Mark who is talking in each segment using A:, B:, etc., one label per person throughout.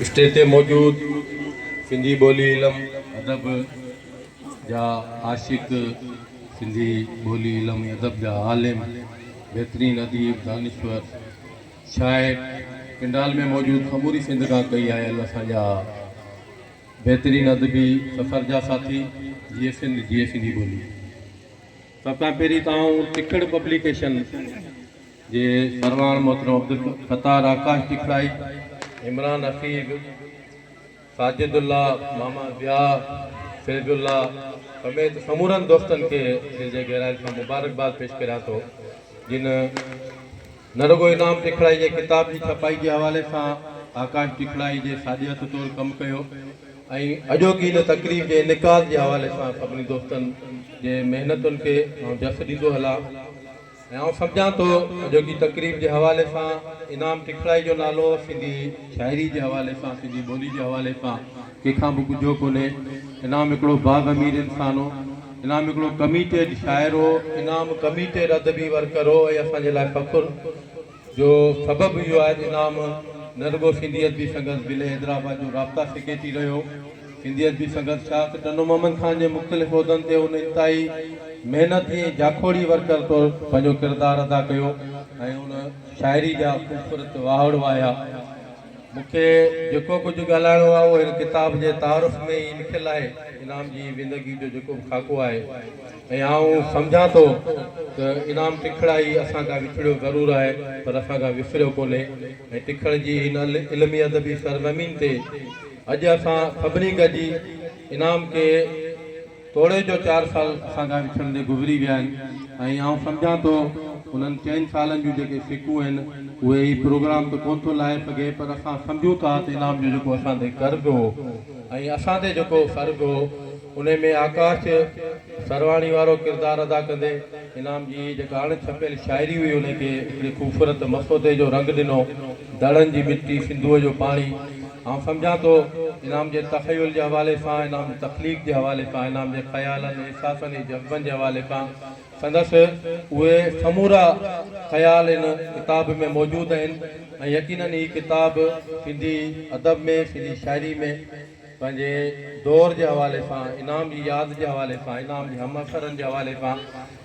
A: Stage تي موجود سنڌي ٻولي علم ادب جا عاشق، سنڌي ٻولي علم ۽ ادب جا عالم، بهترين اديب، دانشور، شاعر، پنڊال ۾ موجود سموري سنڌ کان ڪهي آيل اسان جا بهترين ادبي سفر جا ساٿي، جيئي سنڌ جيئي سنڌي ٻولي. سڀ کان پهرين ته آئون ٽکڙ پبليڪيشن جي سرواڻ محترم عبدالستار آڪاش ٽکڙائي، عمران حفيظ، ساجد الله، ماما ضياء، فيض الله سميت سمورن دوستن کي دل جي گهرائين سان مبارڪباد پيش ڪريان ٿو جن نه رڳو انعام ٽکڙائي جي ڪتاب جي ڇپائي جي حوالي سان آڪاش ٽکڙائي جي ساڄي هٿ طور ڪم ڪيو ۽ اڄوڪي هن تقريب جي انعقاد جي حوالي سان سڀني دوستن جي محنتن کي آئون جس ڏيندو هلان ۽ آئون سمجهان ٿو اڄوڪي تقريب جي حوالي سان انعام ٽکڙائي جو نالو سنڌي شاعري جي حوالي سان سنڌي ٻولي جي حوالي سان ڪنهن کان به ڳجهو ڪونهي. انعام هڪڙو باضمير انسان هو. انعام هڪڙو ڪميٽيڊ شاعر هو. انعام ڪميٽيڊ ادبي ورڪر هو ۽ اسان جي لاء فخر جو سبب اهو آهي ته انعام نه رڳو سنڌي ادبي سنگت ضلعي حيدرآباد جو رابطا سيڪريٽري رهيو، سنڌي ادبي سنگت شاخ ٽنڊو محمد خان جي مختلف عهدن تي هن انتهائي محنتي ۽ جاکوڙي ورڪر طور پنهنجو ڪردار ادا ڪيو ۽ هن شاعري جا خوبصورت واهڙ واهيا. مون کي جيڪو ڪجهه ڳالهائڻو آهي اهو هن ڪتاب جي تعارف ۾ ئي لکيل آهي. انعام جي زندگي جو جيڪو به خاڪو آهي ۽ آئون سمجهان ٿو ته انعام ٽکڙائي اسان کان وڇڙيو ضرور آهي پر اسان کان وسريو ڪونهي ۽ ٽکڙ جي هن علمي ادبي سرزمين تي اڄ اسان سڀني گڏجي انعام کي توڙي جو چار سال اسان کان وڇڙندي گذري ويا آهن ۽ آئون سمجهان ٿو انهن چئن سالن جون جيڪي سڪون آهن اهي هي پروگرام ته ڪونه ٿو لاهي سگهي پر اسان سمجهون ٿا ته انعام جو جيڪو اسان تي قرض هو ۽ اسان تي جيڪو فرض هو انهي ۾ آڪاش سرواڻي وارو ڪردار ادا ڪندي انعام جي جيڪا اڻ ڇپيل شاعري هئي انهي کي هڪڙي خوبصورت مسودي جو رنگ ڏنو دڙن جي مٽي سنڌوء جو پاڻي آئون سمجهان ٿو انعام جي تخيل جي حوالي سان، انعام جي تخليق جي حوالي سان، انعام جي خيالن، احساسن ۽ جذبن جي حوالي سان سندس اهي سمورا خيال هن ڪتاب ۾ موجود آهن ۽ يقينن هي ڪتاب سنڌي ادب ۾، سنڌي شاعري ۾ پنهنجي دور جي حوالي سان، انعام جي ياد جي حوالي سان، انعام جي همعصرن جي حوالي سان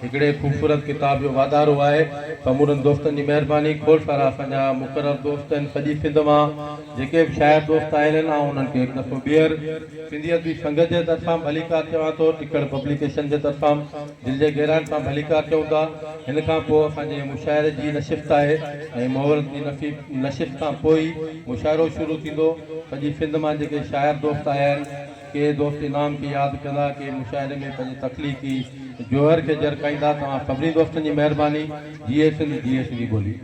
A: هڪڙي خوبصورت ڪتاب جو واڌارو آهي. سمورن دوستن جي مهرباني. کوڙ سارا اسان جا مقرر دوست آهن سڄي سنڌ مان جيڪي به شاعر دوست آيل آهن آئون انهن کي هڪ دفعو ٻيهر سنڌي ادبي سنگت جي طرفان ڀليڪار چوان ٿو ٽکڙ پبليڪيشن جي طرفان دل جي گهراين سان ڀليڪار چئون ٿا. هن کان پوء اسان جي مشاعري جي نشست آهي ۽ مهورت جي نشست کان پوء ئي مشاعرو شروع ٿيندو. سڄي سنڌ مان جيڪي شاعر دوست آيا آهن ڪي دوست انعام کي ياد ڪندا، ڪي مشاعري ۾ پنهنجي تخليقي جوهر کي جرڪائيندا. توهان سڀني دوستن جي مهرباني. جيئي سنڌ، جيئي سنڌي ٻولي.